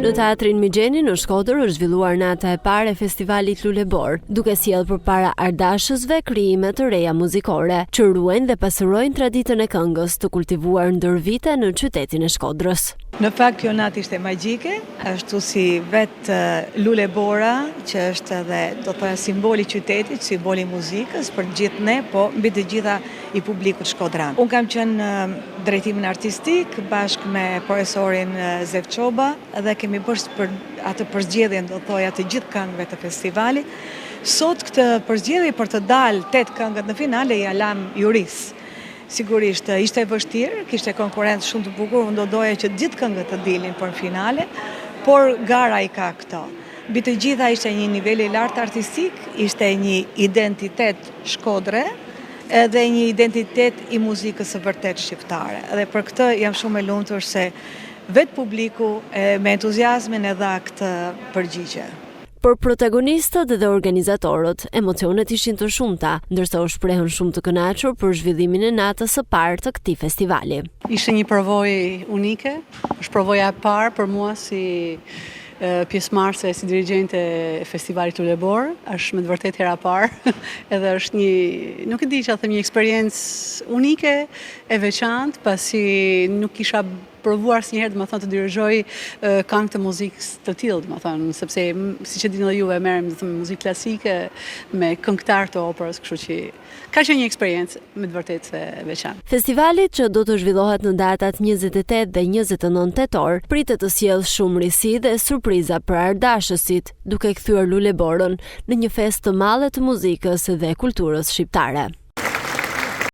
Në Teatrin Migjeni në Shkodër është zhvilluar nata e parë e festivalit Luleborë, duke sjellë përpara artdashësve krijime të reja muzikore, që ruajnë dhe pasurojnë traditën e këngës të kultivuar ndër vite në qytetin e Shkodrës. Në fakt kjo natë ishte magjike, ashtu si vetë Lulebora, që është edhe, do thoja, simboli i qytetit, simboli i muzikës për të gjithë ne, po mbi të gjitha i publikut shkodran. Unë kam qenë në drejtimin artistik bashkë me profesorin Zef Çoba dhe kemi bërë për atë përzgjedhjen, do thoja, të gjithë këngëve të festivalit. Sot këtë përzgjedhje për të dalë 8 këngët në finale ia lamë jurisë. Sigurisht, ishte e vështirë, kishte konkurrencë shumë të bukur, unë do doja që të gjithë këngët të dilin për në finale, por gara i ka këto. Mbi të gjitha ishte një nivel i lartë artistik, ishte një identitet Shkodre, edhe një identitet i muzikës së vërtetë shqiptare. Dhe për këtë jam shumë e lumtur se vetë publiku me entuziazmin e dha këtë përgjigje. Për protagonistët dhe organizatorët, emocionet ishin të shumta, ndërsa u shprehën shumë të kënaqur për zhvillimin e natës së parë të këtij festivali. Ishte një përvojë unike, është përvoja e parë për mua si pjesëmarrëse si dirigjente e festivalit Luleborë, është me të vërtetë hera e parë, edhe është një, nuk e di ça të them, një eksperiencë unike e veçantë, pasi nuk kisha provuar asnjëherë, domethënë, të dirigjoj këngë të muzikës të tillë, domethënë, sepse siç e dini dhe juve merrem domethënë me muzikë klasike, me këngëtarë të operës, kështu që Ka qenë një eksperiencë me të vërtetë e veçantë. Festivali që do të zhvillohet në datat 28 dhe 29 tetor, pritet të sjellë shumë risi dhe surpriza për artdashësit, duke kthyer Luleborën në një festë të madhe të muzikës dhe kulturës shqiptare.